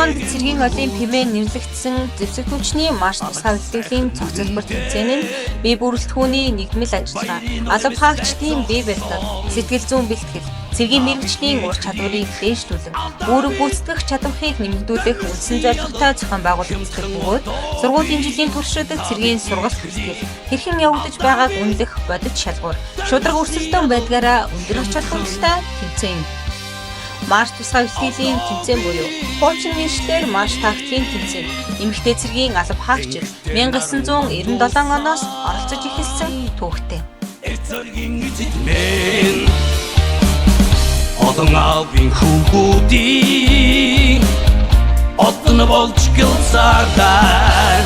онд цэргийн олимп хэмээн нэрлэгдсэн зэвсэг түлшний марш тусгай бэлтгэлийн цогцлбор тэмцээн нь бие бүрэлдэхүүний нийгмэл ажиллагаа, алба хаагчдын бие барилга, сэтгэл зүйн бэлтгэл, цэргийн мэргэжлийн ур чадварыг дээшлүүлэн үүрэг гүйцэтгэх чадамхийг нэмэгдүүлэх үндсэн зорилготой зохион байгуулагддаг бөгөөд сургуулийн жилийн туршид цэргийн сургалт бэлтгэл хэрхэн явагдаж байгааг үнэлэх бодит шалгуур, шударга өрсөлдөөн байдгаараа өндөр ач холбогдолтой тэмцээн юм. Марш тусгай бэлтгэлийн тэмцээн буюу хуучин нэршлээр марш тактикийн тэмцээн эмэгтэй цэргийн алба хаагчид 1997 оноос оролцож эхэлсэн түүхтэй. Олон аавын хүүхүүдийн одон болж гэлсардар.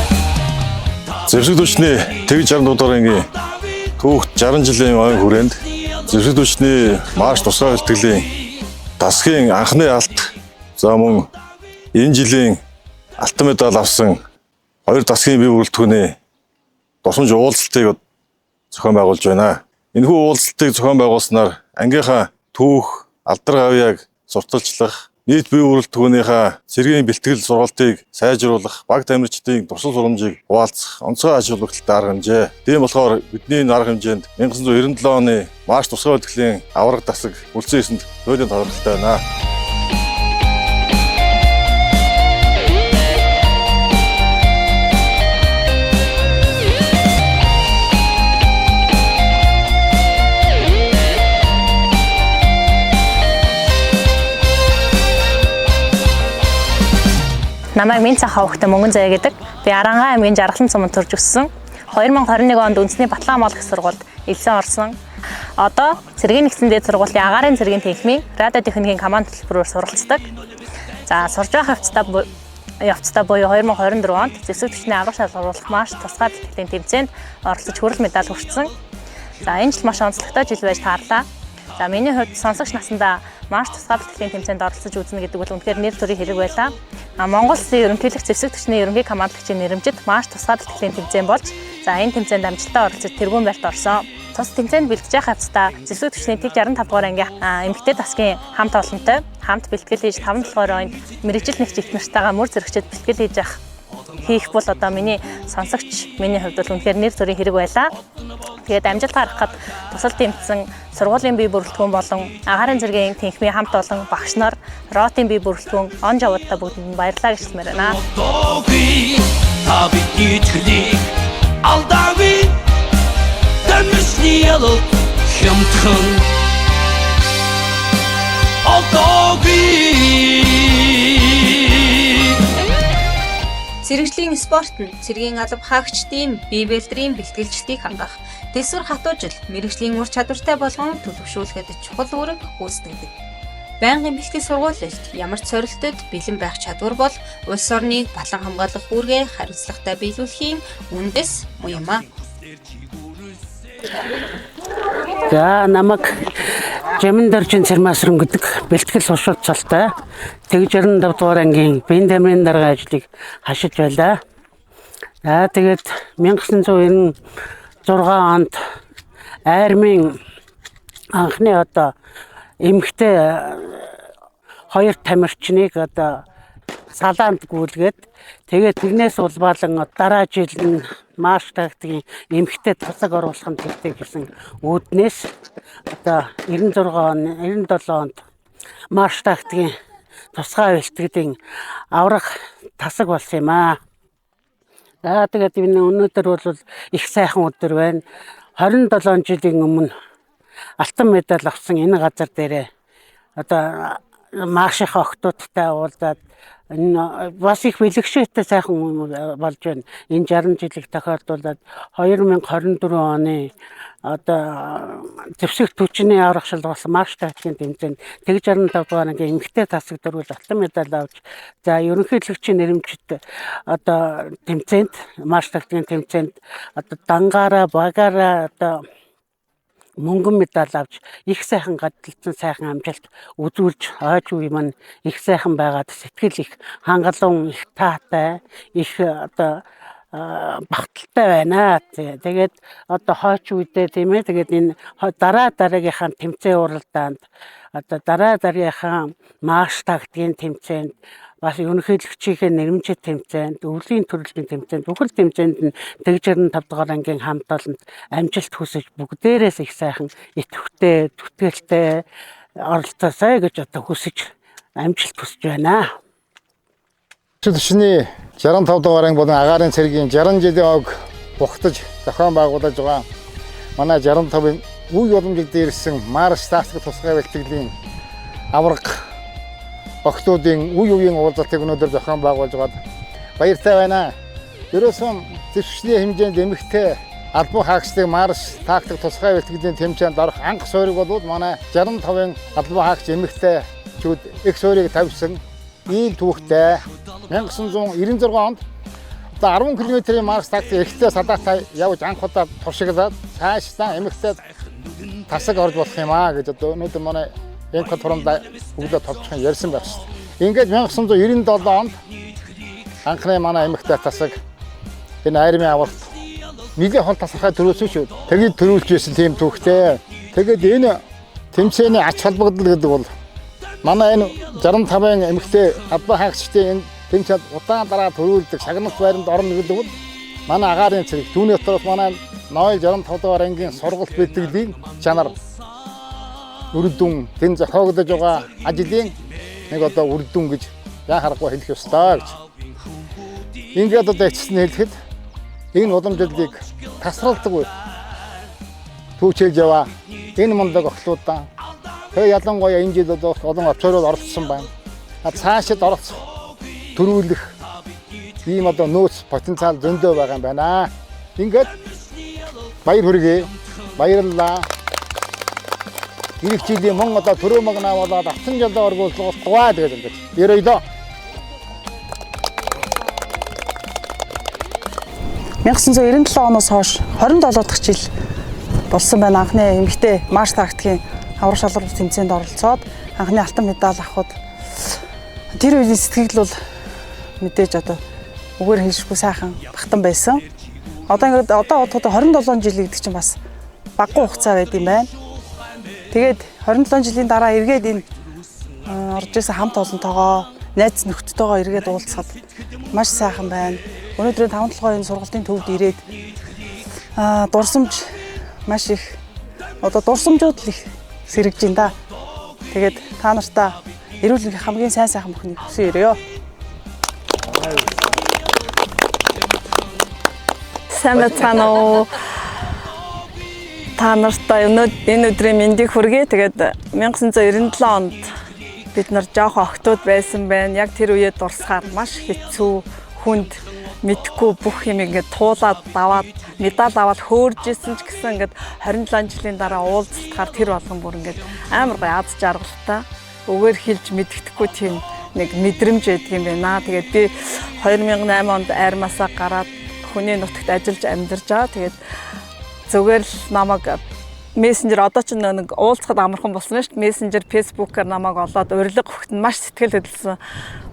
Зэвсэг түвшний тэгж 60 дугаар ангийн түүхт 60 жилийн ойн хүрээнд зэвсэг түвшний марш тусгай бэлтгэлийн дасгийн анхны алт, за мөн энэ жилийн алтан медаль авсан хоёр дасгийн бие бүрэлдэхүүний дусамж уулзалтыг зохион байгуулж байна. Энэхүү уулзалтыг зохион байгуулснаар ангийнхаа түүх, алдар гавьяаг сурталчлах, нийт бие бүрэлдэхүүнийхээ цэргийн бэлтгэл сургалтыг сайжруулах, баг тамирчдын туршил сурамжийг хуваалцах онцгой ач холбогдолтой арга хэмжээ. Тийм болохоор бидний энэ арга хэмжээнд 1997 оны марш тусгай бэлтгэлийн аварга дасаг үлдсэн эсэнд туйлын тодорхойлолтой байна. Намайг Минца хавхтай Мөнгөн Заяа гэдэг. Би Арангаан аймгийн Жаргалан суманд төрж өссөн. 2021 онд үндэсний Батлан хамгаалах сургуульд элсэн орсон. Одоо цэргийн нэгдсэн дээд сургуулийн агаарын цэргийн танхимын радио техникийн команд төлбөрөөр суралцдаг. За сурж байгаа явцдаа буюу 2024 онд зэвсэг түвшний аврах шалгаруулах марш тусгай бэлтгэлийн тэмцээнд оролцож хүрэл медаль хүртсэн. За энэ жил маш онцлогтой жил байж таарлаа. За миний хувьд сонсогч насандаа марш тусгай бэлтгэлийн тэмцээнд оролцож үзнэ гэдэг бол үнэхээр нэр төрийн хэрэг байлаа. Монгол Улсын ерөнхийлөгч зэвсэг түвшний ерөнхий командлагчийн нэрэмжит марш тусгай бэлтгэлийн тэмцээн болж, за энэ тэмцээнд амжилттай оролцож тэргүүн байрт орсон. Тус тэмцээнд бэлтэж явах явцдаа зэвсэг түвшний тэг 65 дугаар ангийн эмэгтэй дасгийн хамт олонтой хамт бэлтгэл хийж 5 дугаар онд мэргэжил нэгч их нартайгаа мөр зэрэгчэд бэлтгэл хийж явах хийх бол одоо миний сонсогч миний хувьд бол үнэхээр нэр төрийн хэрэг байлаа. Тэгээд амжилт гаргахад тусал тэмцсэн сургуулийн бие бүрэлдэхүүн болон агаарын зэргийн танхимын хамт олон багш нар, ротын бие бүрэлдэхүүн он жавуудтай бүгдэнд нь баярлалаа гэж хэлмээр байна. Та бидний итгэлийг алдаагүй, тамирчны ялалт хямдхан олдоогүй. Сэргэжлийн спорт нь цэргийн алба хаагчдын бие бэлдрийн бэлтгэлчдийг хангах, төсвөр хатуужил, мэргэжлийн ур чадвартай болгон төлөвшүүлэхэд чухал үүрэг гүйцэтгэдэг. Байнгын бэлтгэл сургуулилт ямар ч сорилтод бэлэн байх чадвар бол улс орныг батлан хамгаалах үүргээ хариуцлагатай биелүүлэхийн үндэс муу юм аа. За намайг Жамин Доржин Цэрмасран гэдэг бэлтгэл туршилт цалтай тэг 65 дугаар ангийн биеийн тамирын даргын ажлыг хашиж байлаа. За тэгээд 1996 онд армийн анхны одоо эмэгтэй хоёр тамирчныг одоо салаанд гүйлгээд тэгээд тэрнээс улбаалan дараа жил нь марш тактикийн эмэгтэй тасаг оруулах нь хэрэгтэй гэсэн үүднээс одоо 96 он 97 онд марш тактикийн тусгай бэлтгэлийн аврах тасаг болсон юм аа. За тэгээд энэ өнөөдөр бол их сайхан өдөр байна. 27 жилийн өмнө алтан медаль авсан энэ газар дээрээ одоо маршийнхаа охтуудтай уулзаад энэ бас их бэлэгшээтэй сайхан болж байна. Энэ 60 жилиг тохиолдуулаад 2024 оны одоо зэвсэг түвшний аврах шалралт марш тактикийн тэмцээнд тэг 65 дугаар ангийн эмэгтэй тасаг дөрвөл алтан медаль авч, за ерөнхийлөгчийн нэрэмжит одоо тэмцээнд марш тактикийн тэмцээнд одоо дангаараа багаараа одоо мөнгөн медаль авч их сайхан гадалцсан сайхан амжилт үзүүлж ойж үе маань их сайхан байгаад сэтгэл их хангалуун, их таатай, их одоо багталтай байна. Тэгээд одоо хойч үедээ тийм ээ тэгээд энэ дараа дараагийнхаа тэмцээн уралдаанд одоо дараа дараагийнхаа марш тактикийн тэмцээнд Бас ерөнхийлөгчийн нэрмжит тэмцээнд, өвлийн төрөлний тэмцээнд, бүхэл тэмцээнд нь тэг 65 дугаар ангийн хамт олонд амжилт хүсэж бүгдээрээс их сайхан идэвхтэй, зүтгэлтэй оролцоосай гэж одоо хүсэж амжилт хүсэж байна. Түвшний 65 дугаар анги болон агаарын цэргийн 60 жилийн ог бугтаж зохион байгуулж байгаа манай 65-ын үе уламжлалд ирсэн Марш тактик тусгай бэлтгэлийн аварга охтуудын үе үеийн уулзалтыг өнөөдөр зохион байгуулж байгаад баяртай байна. Ерөөсөн зэвсэгчний хэмжээнд эмэгтэй албан хаагчдыг Марш тактик тусгай бэлтгэлийн тэмцээнд орох анх суурийг бол манай 65-ын албан хаагч эмэгтэйчүүд их суурийг тавьсан ийм түүхтэй. 1996 онд одоо 10 км-ийн марш тактик эрэгтэй салаатай явж анх удаа туршигдаад цаашдаа эмэгтэй тасаг орж болох юм аа гэж одоо өнөөдөр манай МК турамдаа өглөө товчхон ярьсан байх шүү дээ. Ингээд 1997 онд анхны манай эмэгтэй тасаг энэ армийн аварт нэлээд хол тасархай төрүүлсэн шүү. Тэгээд төрүүлж байсан тийм түүхтэй. Тэгээд энэ тэмцээний ач холбогдол гэдэг бол манай энэ 65-ын эмэгтэй албан хаагчдын энэ тэмцээнд удаан дараа төрүүлдэг шагналт байранд орно гэдэг бол манай агаарын цэрэг түүний дотроос манай Ноёл 65 дугаар ангийн сургалт бэлтгэлийн чанар үр дүн тэн зохиогдож байгаа ажлын нэг одоо үр дүн гэж яа харахгүй хэлэх ёстой гэж. Ингээд одоо эцэс нь хэлэхэд энэ уламжлалыг тасралтгүй түүчээлж яваа энэ мундаг охлуудаа. Тэгээ ялангуяа энэ жил одоо олон овчорууд оролцсон байна. Цаашид оролцох төрүүлэх ийм одоо нөөц потенциал зөндөө байгаа юм байна. Ингээд баяр хүргэе. Баярлалаа. Ирэх жилийн мөн одоо төрөө магнаа болоод авсан жолоо оргуулгуултугай гэж ингээд ерөөдөө 1997 оноос хойш 27 дахь жил болсон байна. Анхны эмэгтэй марш тактикийн аврах шалралт тэмцээнд оролцоод анхны алтан медаль авахд тэр үеийн сэтгэл бол мэдээж одоо үгээр хэлшгүй сайхан багтан байсан. Одоо ингээд одоо бодоход 27 жил гэдэг чинь бас багагүй хугацаа байд юм байна. Тэгээд 27 жилийн дараа эргээд энэ орж исэн хамт олонтойгоо найз нөхдөдтэйгоо эргээд уулзахад маш сайхан байна. Өнөөдрийн таван толгойн энэ сургалтын төвд ирээд дурсамж маш их одоо дурсамжууд л их сэргэж байна да. Тэгээд та нартаа эрүүл мэндийн хамгийн сайн сайхан бүхнийг хүсэн өрөөё. Сайн байцгаана уу? Та нартаа энэ өдрийн мэндийг хүргэе. Тэгээд 1997 онд бид нар жоохон охтууд байсан байна. Яг тэр үеэд дурсахаар маш хэцүү, хүнд мэдхгүй бүх юм ингээд туулаад даваад медаль аваад хөөрж исэн ч гэсэн ингээд 27 жилийн дараа уулзалтахаар тэр болгон бүр ингээд амар гоё аз жаргалтай үгээр хэлж мэддэхгүй тийм нэг мэдрэмж байдаг юм байна. Тэгээд би 2008 онд армасаа гараад хүний нутагт ажиллаж амьдарч байгаа. Тэгээд зүгээр л намайг мессенжер одоо ч нэг уулзахад амархан болсон шүү дээ. Мессенжер, фэйсбүүкээр намайг олоод урилга өгөхөд нь маш сэтгэл хөдлөсөн.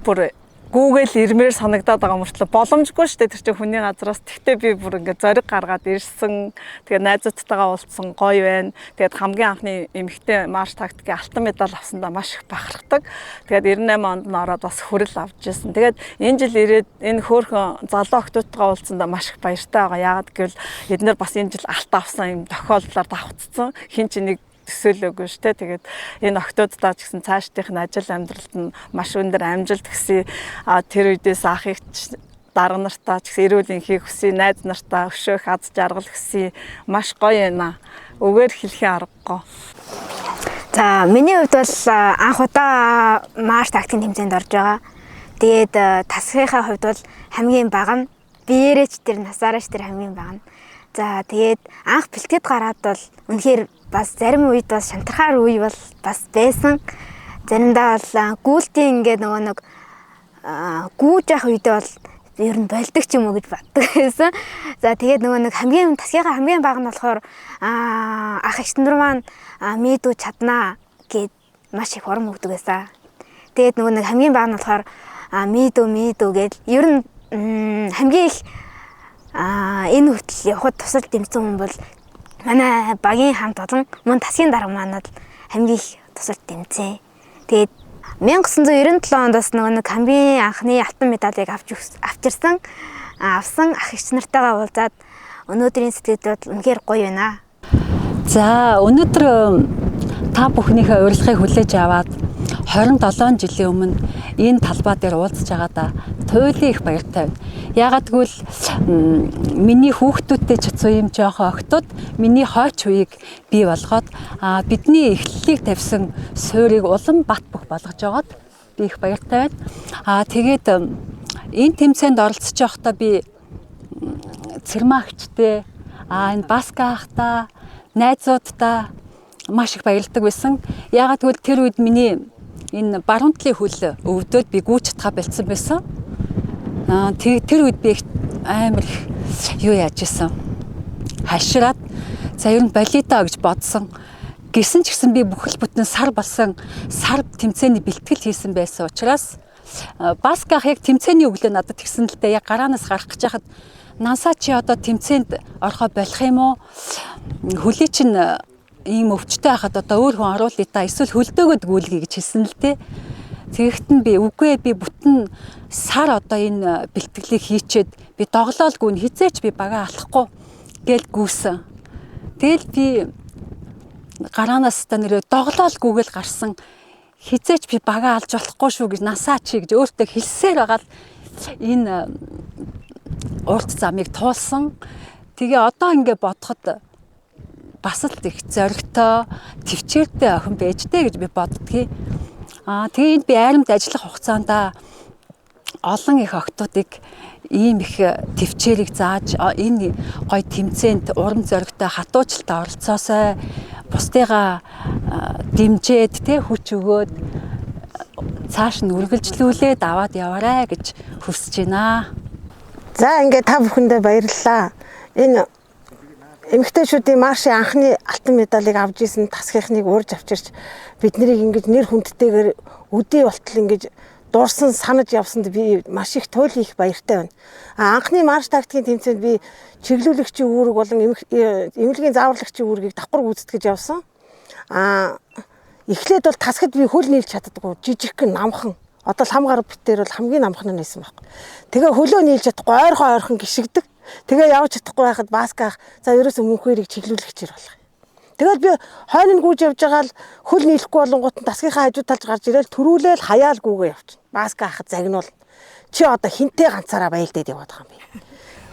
Бүр Google ирмээр санагдаад байгаа мөртлөө боломжгүй шүү дээ тэр чинь хүний газраас. Тэгтээ би бүр ингээд зориг гаргаад ирсэн. Тэгээ найзуудтайгаа уулзсан гоё байна. Тэгээд хамгийн анхны эмэгтэй марш тактикийн алтан медаль авсандаа маш их бахархдаг. Тэгээд 98 онд нь ороод бас хүрэл авч ирсэн. Тэгээд энэ жил ирээд энэ хөөрхөн залуу охтуудтайгаа уулзсандаа маш их баяртай байгаа. Яагаад гэвэл эднэр бас энэ жил алт авсан юм тохиолдлоор давхцсан. Хин ч нэг төсөөлөөгүй шүү дээ. Тэгээд энэ охтууддаа ч гэсэн цаашдынх нь ажил амьдралд нь маш өндөр амжилт хүсье. Тэр үедээс ахыг дарга нартаа ч гэсэн эрүүл энхийг хүсье, найз нартаа өшөөх аз жаргал хүсье. Маш гоё байна. Үгээр хэлэхийн аргагүй. За, миний хувьд бол анх удаа марш тактикийн тэмцээнд орж байгаа. Тэгээд тасгийнхаа хувьд бол хамгийн бага нь биеэрээ ч тэр насаараа ч тэр хамгийн бага нь. За, тэгээд анх бэлтгэд гараад бол үнэхээр бас зарим үед бас шантархаар үе бол бас байсан. Заримдаа бол гүйлтийн ингээд нөгөө нэг гүүж явах үедээ бол ер нь болдог ч юм уу гэж боддог байсан. За, тэгээд нөгөө нэг хамгийн тасгийнхаа хамгийн бага нь болохоор ах эгч нар маань мэдүү чаднаа гэд маш их урам өгдөг байсан. Тэгээд нөгөө нэг хамгийн бага нь болохоор мэдүү гэд ер нь хамгийн их энэ хүртэл явхад тусалж дэмжсэн хүн бол манай багийн хамт олон мөн тасгийн дарга маань л хамгийн их тусалж дэмжсэн. Тэгээд 1997 онд бас нөгөө нэг хамгийн анхны алтан медалийг авч авчирсан авсан ах эгч нартайгаа уулзаад өнөөдрийн сэтгэл бол үнэхээр гоё байна. За, өнөөдөр та бүхнийхээ урилгыг хүлээж аваад 27 жилийн өмнө энэ талбай дээр уулзж байгаадаа туйлын их баяртай байна. Яагаад гэвэл миний хүүхдүүдтэй ч утсан юм жоохон охтууд миний хойч үеийг бий болгоод бидний эхлэлийг тавьсан суурийг улам бат бөх болгож байгаад би их баяртай байна. Тэгээд энэ тэмцээнд оролцож байхдаа би Цэрмаагчтэй, энэ Баска ахтай, найзуудтай маш их баярлдаг байсан. Яагаад гэвэл тэр үед миний энэ баруун талын хөл өвдөөд би гүйж чадхаа болцсон байсан. Тэр үед би амар их юу яаж исэн. Хашираад за ер нь болио гэж бодсон. Гэсэн ч гэсэн би бүхэл бүтэн сар болсон сар тэмцээний бэлтгэл хийсэн байсан учраас Баска ах яг тэмцээний өглөө надад тэгсэн л дээ. Яг гараанаас гарах гэж хахад Нансаа чи одоо тэмцээнд орохоо болох юм уу? Хөлий чинь ийм өвчтэй байхад одоо өөр хүн оруулъя та, эсвэл хөлдөөгөөд гүйлгэе гэж хэлсэн л дээ. Тэгэхэд нь би үгүй, би бүтэн сар одоо энэ бэлтгэлийг хийчээд би доглоолгүй нь хизээч би багаа алахгүй гэл гүйсэн. Тэгэл би гараанаас та нэрээ доглоолгүйгэл гарсан. Хизээч би багаа алж болохгүй шүү гэж насаа чи гэж өөртөө хэлсээр байгаа л энэ урт замыг туулсан. Тэгээ одоо ингэ бодоход бас л их зоригтой, төвчээртэй охин байж дээ гэж би боддгийг. Тэгээ энд би айрамд ажиллах хугацаанд олон их охтуудыг ийм их төвчээрийг зааж энэ гой тэмцээнд урам зоригтой, хатуучлалтай оролцоосой, бусдыгаа дэмжиж, тэ хүч өгөөд цааш нь үргэлжлүүлээд аваад яваарай гэж хүсэж байна. За, ингээд та бүхэндээ баярлалаа. Энэ эмэгтэйчүүдийн маршийн анхны алтан медалийг авч исэн тасгийнхныг урьж авчирч бид нарыг ингэж нэр хүндтэйгээр өдий болтол ингэж дурсан санаж явсанд би маш их туйлын их баяртай байна. Анхны марш тактикийн тэмцээнд би чиглүүлэгчийн үүрэг болон эмнэлгийн зааварлагчийн үүргийг давхар гүйцэтгэж явсан. Эхлээд бол тасгад би хөл нийлж чаддаггүй, жижигхэн намхан. Одоо лам гар битээр бол хамгийн намхан нь байсан байхгүй. Тэгээ хөлөө нийлж чадахгүй ойрхон ойрхон гიშгдэг. Тэгээ явж чадахгүй байхад Баска ах за ерөөсөө мөнхөрийг чиглүүлэгчээр болох. Тэгэл би хойно нь гүйж явж байгаа л хөл нийлэхгүй болонгууд нь тасгийнхаа хажуу талж гарч ирээл төрүүлээл хаяал гүүгээ явчихна. Баска ахад загнуул. Чи одоо хинтээ ганцаараа баялдээд яваад байгаа юм бэ?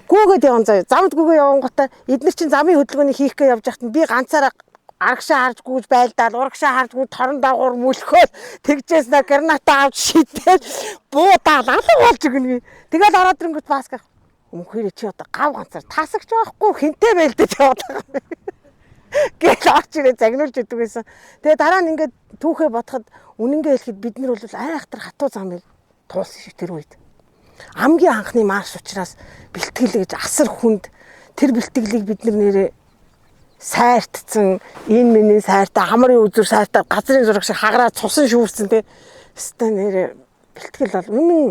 Гүүгээд яван заяа. Замд гүүгээ явангуудаа эднэр чинь замын хөдөлгөөний хийх гээ явж байхад би ганцаараа арагшаа харж гүйж байлдаал, урагшаа харж гүйж торон дагуур мүлхөөл тэгжээс на граната авч шидээд буудаал алга болж өгнө. Тэгэл ороод ирэнгүүт Баска өмхөрөө чи одоо гав ганцаар тасагч байхгүй хинтээ байлдаж яваад байгаа юм гэл орч ирээ загнуулж идэг байсан. Тэгээ дараа нь ингээд түүхээ бодоход үнэнгээ хэлэхэд бид нар бол айхтар хатуу замыг туулсан шиг тэр үед. Хамгийн анхны марш учраас бэлтгэл гэж асар хүнд тэр бэлтгэлийг бид нар нэрээ сайртцсан, энэ миний сайртай, хамрын үзүр сайртай, газрын зураг шиг хагараа цусан шүүрсэн те. Өстой нэрээ бэлтгэл бол үнэн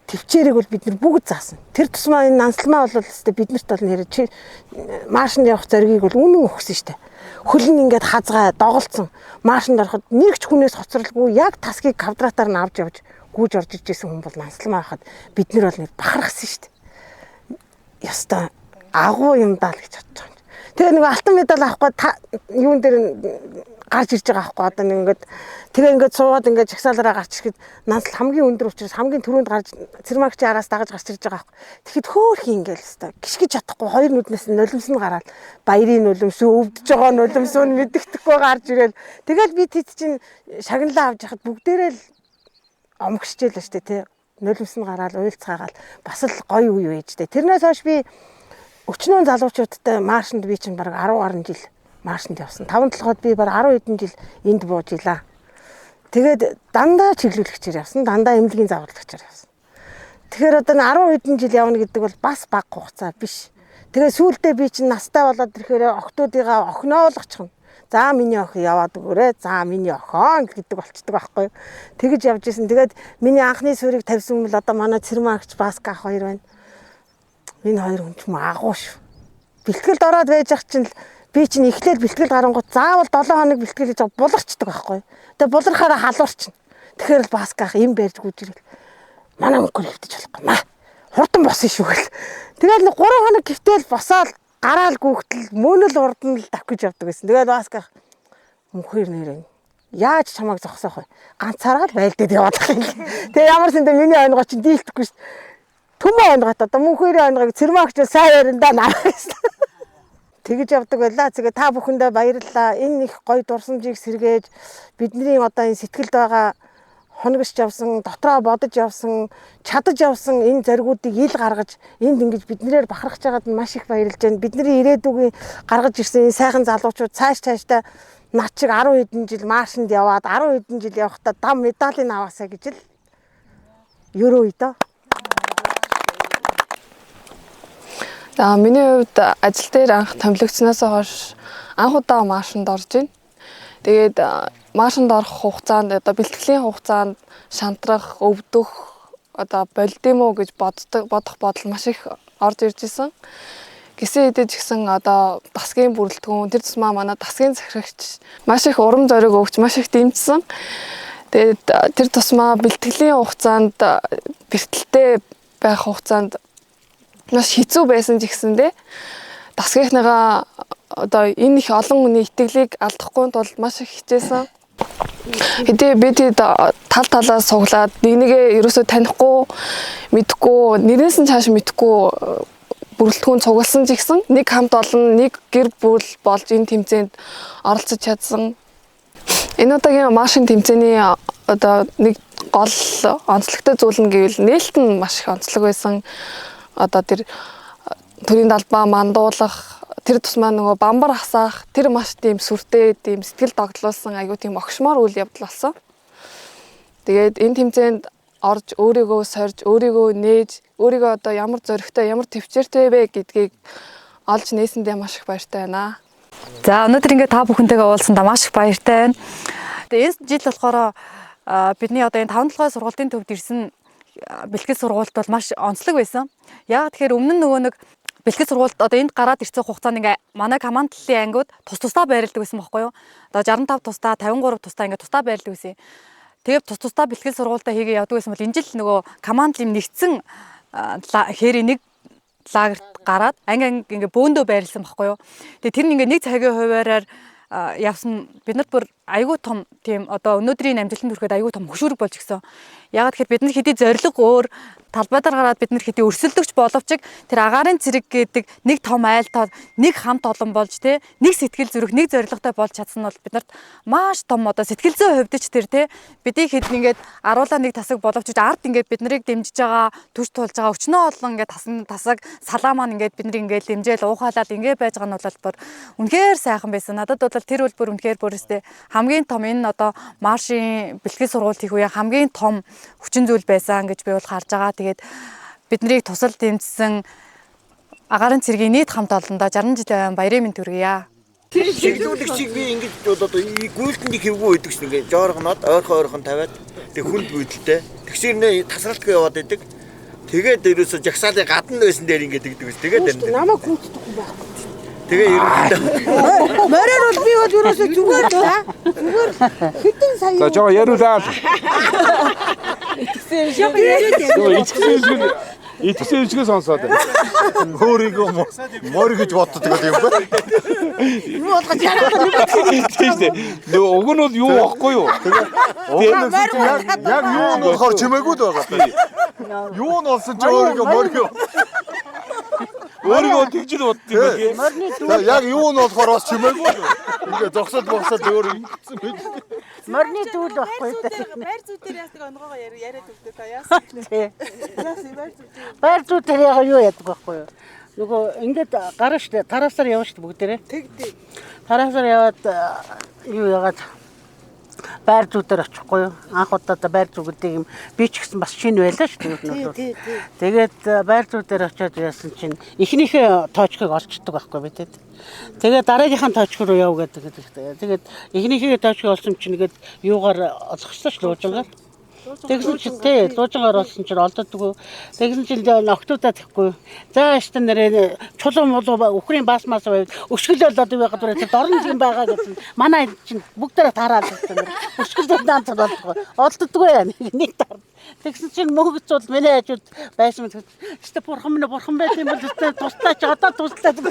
төвчээрийг бол бид нар бүгд заасан. Тэр тусмаа энэ нансалмаа бол өстой биднэрт бол нэрээ чи маршинд явах зоригийг бол үнэн өгсөн штэ. Хөл нь ингээд хазгай доголцсон. Маршинд ороход нэг ч хүнээс хоцролгүй яг тасгийг квадратаар нь авч явж гүйж орж иж исэн хүн бол нансалмаа хахад бид нар бол нэр бахархсан штэ. Ёстой агуу юм даа л гэж бодож байгаа. Тэгээ нэг алтан медаль авахгүй юун дээр гарч ирж байгаа байхгүй одоо нэг ингээд тэгээ ингээд суугаад ингээд жагсаалаараа гарч ирэхэд нансал хамгийн өндөр учраас хамгийн түрүүнд гарч Цэрмагчийн араас дагаж гарч ирж байгаа байхгүй. Тэгэхэд хөөхий ингээд л өстой гიშгэж чадахгүй хоёр нүднээс нь нулимс нь гараад баярын нулимс өвдөж байгаа нулимс нь мэддэхгүй гарч ирээл тэгэл би тэд чинь шагналаа авч яхад бүгдээрээ л омгшчихлээ штэ тий. Нулимс нь гараад уйлцгаагаал бас л гоё үе байж тээ. Тэрнээс хойш би өчнөө залуучуудтай маршинд би чинь бараг 10 гаруй жил маршинд явсан. 5 толгойд би бараг 10 хэдэн жил энд бууж илаа. Тэгээд дандаа чиглүүлэгчээр явсан, дандаа эмнэлгийн зааварлагчаар явсан. Тэгэхээр одоо 10 хэдэн жил явна гэдэг бол бас бага хугацаа биш. Тэгээ сүүлдээ би чинь настай болоод ирэхээр охтуудыгаа охиноо болгочихно. За миний охин яваад өгөөрэй. За миний охин гэдэг болчдөг байхгүй юу. Тэгэж явж исэн. Тэгээд миний анхны суурийг тавьсан хүн бол одоо манай Цэрмаагч Баска ах хоёр байна. Энэ хоёр хүн ч юм агуу шүү. Бэлтгэлд ороод байж ах чинь би чинь эхлээл бэлтгэл гарангууд заавал 7 хоног бэлтгэл гэж буларчдаг байхгүй. Тэгээ булархаараа халуурчна. Тэгэхээр л Баска ах юм барьж гүйж ирэл. Манай мөнхөр хэвтэж болохгүй маа. Хурдан босон шүү гэл. Тэгэл нэг 3 хоног гифтэл босоод гараал гүхтэл мөнөл урд нь л давхиж явдаг гэсэн. Тэгээд Баска ах мөнхөр нэрээ яаж чамайг зогсоох вэ? Ганцаараа л байлдаад яваад байх юм. Тэгээ ямар сэндэ миний онгоо чинь дийлдэхгүй шүү. Түмэн онгоот одоо мөнхөрийн онгойг цэрмагч сайн ярина да наа гэсэн. Тэгж явдаг байлаа. Тэгээ та бүхэндээ баярлалаа. Энэ их гоё дурсамжийг сэргээж бидний одоо энэ сэтгэлд байгаа хоногч явсан, дотроо бодож явсан, чадаж явсан энэ зоригуудыг ил гаргаж энд ингэж биднээр бахархаж байгаад нь маш их баярлж байна. Бидний ирээдүгийн гаргаж ирсэн энэ сайхан залуучууд цааш цаашдаа над чиг 10 хэдэн жил маршинд яваад 10 хэдэн жил явахдаа дам медалийг аваасаа гэж л өрөөе дөө. За миний хувьд ажил дээр анх томилогдсноос хойш анх удаа маршинд орж байна. Тэгээд маршинд орох хугацаанд одоо бэлтгэлийн хугацаанд шантрах, өвдөх одоо болд юм уу гэж бодох бодол маш их орж ирж исэн. Гисэн хэдий ч гэсэн одоо дасгийн бүрэлдэхүүн тэр тусмаа манай дасгийн захирагч маш их урам зориг өгч маш их дэмжсэн. Тэгээд тэр тусмаа бэлтгэлийн хугацаанд бэртэлтэй байх хугацаанд маш хэцүү байсан ч гэсэндээ дасгийнхныгаа одоо энэ их олон хүний итгэлийг алдахгүй тулд маш их хичээсэн. Хэдий би тэд тал талаа суглаад нэг нэгээ ерөөсөө танихгүй, мэдэхгүй, нэрээс нь цааш мэдэхгүй бүрэлдэхүүн цугласан ч гэсэн нэг хамт олон нэг гэр бүл болж энэ тэмцээнд оролцож чадсан. Энэ удаагийн маршийн тэмцээний одоо нэг гол онцлогтой зүйл нь гэвэл нээлт нь маш их онцлог байсан. Одоо тэр төрийн далбаа мандуулах, тэр тусмаа нөгөө бамбар хасаах, тэр маш тийм сүртэй, тийм сэтгэл догдлуулсан айгуу тийм огшмоор үйл явдал болсон. Тэгээд энэ тэмцээнд орж өөрийгөө сорж, өөрийгөө нээж, өөрийгөө одоо ямар зоригтой, ямар төвчээртэй вэ гэдгийг олж нээсэндээ маш их баяртай байна. За өнөөдөр ингээд та бүхэнтэйгээ уулзсандаа маш их баяртай байна. Тэгээ энэ жил болохоор бидний одоо энэ 5 толгой сургуулийн төвд ирсэн бэлтгэл сургуульд бол маш онцлог байсан. Яг тэгэхээр өмнө нь нөгөө нэг бэлтгэл сургуульд одоо энд гараад ирсэн хугацаанд ингээ манай командлын ангиуд тус тусдаа байрладаг байсан байхгүй юу? Одоо 65 тусдаа, 53 тусдаа ингээ тусдаа байрладаг байсан. Тэгээд тус тусдаа бэлтгэл сургуультай хийгээ явдаг байсан бол энэ жил нөгөө команд юм нэгдсэн хээрийн нэг лагерт гараад анги анги ингээ бөөндөө байрлсан байхгүй юу? Тэгээд тэр нь ингээ нэг цагийн хуваараар явсан бид нарт бүр айгүй том тийм одоо өнөөдрийн амжилтанд хүрэхэд айгүй том хөшүүрэг болж гисэн. Яг тэгэхээр бид нар хэдий зориг өөр талбай дээр гараад бид нар хэдий өрсөлдөгч боловч тэр агаарын цэрэг гэдэг нэг том айлтаа нэг хамт олон болж те нэг сэтгэл зүрх нэг зорилготой болж чадсан нь бол бид нарт маш том одоо сэтгэл зүйн хувьд ч тэр те бидний хэд ингээд аруулаа нэг тасаг боловч ард ингээд бид нарыг дэмжиж байгаа түж тулж байгаа өчнөө олон ингээд тасан тасаг салаа маань ингээд бид нарыг ингээд дэмжээл уухаалал ингээд байж байгаа нь бол бүр үнэхээр сайхан байсан. Надад бол тэр бол бүр үнэхээр бүр өстэй хамгийн том энэ одоо маршийн бэлтгэл сургууль хийх үе хамгийн том хүчин зүйл байсан гэж би бол харж байгаа. Тэгээд биднийг тусал дэмжсэн агаарын цэргийн нийт хамт олондоо 60 жилийн баярын мэнд хүргье. Тэр чиглүүлэгчийг би ингэж одоо гүйлтэнд их эвгүй байдаг шин ингээд жооргоноод ойрхон ойрхон тавиад тэг хүнд гүйлтэлтэй тэгсэр нэ тасралтгүй яваад идэг. Тэгээд ерөөсө жагсаалын гадна байсан дээр ингээд тэгдэг ус. Тэгээд энэ намайг гүйтдэг хүн байхгүй. Тэгээ ерөнхийдөө мороор бол би бол ерөөсөө зүгээр л та. Зүгээр хэдэн сая. За жоо яриулаа. Итгэсэн юм шиг. Итгэсэн юм шиг сонсоод байна. Өөрийгөө морь гэж боддог юм байна. Юу болгож яриад байгаа юм. Тийм шүү дээ. Нөгөө уг нь бол юу байхгүй юу? Тэгээ уг нь яг юу нь болохоор чимээгүй л байгаа. Юу нь болсон ч өөрийгөө морь. Өөрийгөө тэгж л бодд юм байна. Морины дүү. Яг юу нь болохоор бас чимээгүй. Ингээ зогсоод богсоод өөр ингэсэн байж. Морины дүү л байхгүй. Байр зүй дээр яасан онгоогоо яриад өгдөө та яасан. Яасан байр зүй. Байр зүй дээр яг юу яадаг байхгүй юу? Нөгөө ингээд гарна штэ тараасаар явна штэ бүгдээрээ. Тэгдэг. Тараасаар яваад юу яагаад байр зүй дээр очихгүй юу? Анх удаадаа байр зүй гэдэг юм би ч гэсэн бас шинэ байлаа шүү дээ. Тэгээд байр зүй дээр очиод яасан чинь эхнийхээ тоочкыг олчдөг байхгүй би тэд. Тэгээд дараагийнхаа тоочк руу яв гэдэг. Тэгээд эхнийхээ тоочкыг олсон чинь тэгээд юугаар олгочлоо шүү луужингаар. Тэгсэн чинь тий луужин оруулсан чинь олддоггүй. Тэгсэн чинь октоудаа тэхгүй. За штэ нэрээ чулуу мулуу үхрийн баас мас байв. Өшгөлөөл одоо байгаад бүр дорн юм байгаа гэсэн. Манай чинь бүгдээрээ таараад гэсэн. Өшгөлөөл наан болдгоо. Олддоггүй нэг таар. Тэгсэн чинь мөнгөц бол миний хажууд байсан мэт. Штэ бурхан минь бурхан байт юм бол туслаач одоо туслаа. Тэр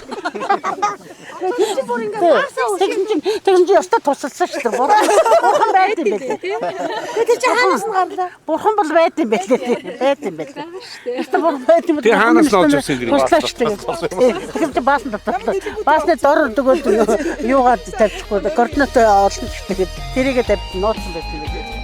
чинь бүр ингээ баасаа Тэгсэн чинь ёстой тусалсан шүү дээ. Бурхан байт юм байлээ. Тэр чинь хаанаас нь гарлаа? Бурхан бол байт юм байлээ. Байт юм байлээ. Ёстой бурхан байт юм бол. Тэр хаанаас нь олж ирсэн юм Туслаач шүү дээ. Тэгсэн чинь баасан дотор. Баасны дор өгөөд юугаар тавьчихгүй. Координат олно шүү дээ. Тэрийгэ тавьж нууцсан байсан юм байлээ.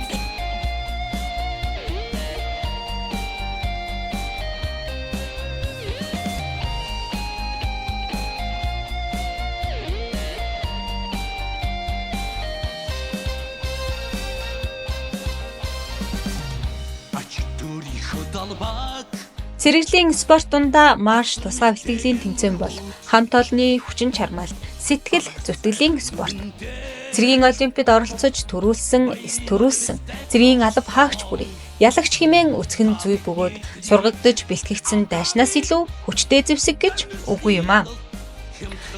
Цэрэглийн спорт дундаа марш тусгай бэлтгэлийн тэмцээн бол хамт олонны хүчин чармайлт, сэтгэл зүтгэлийн спорт. Цэргийн олимпиад оролцож төрүүлсэн, эс төрүүлсэн цэргийн алба хаагч бүрийг ялагч хэмээн өцгөн зүй бөгөөд сургагдаж бэлтгэгдсэн дайшнаас илүү хүчтэй зэвсэг гэж үгүй юм аа.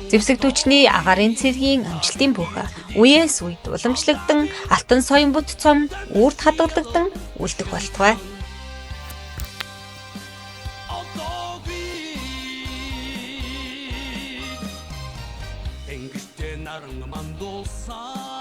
Зэвсэг түвшний агаарын цэргийн амжилтын бүхэ үеэс үед уламжлагдсан алтан соён бүт цом үрд хадгалагдсан үлдэх болтугай. Тэнгэртэй наран мандуулсан.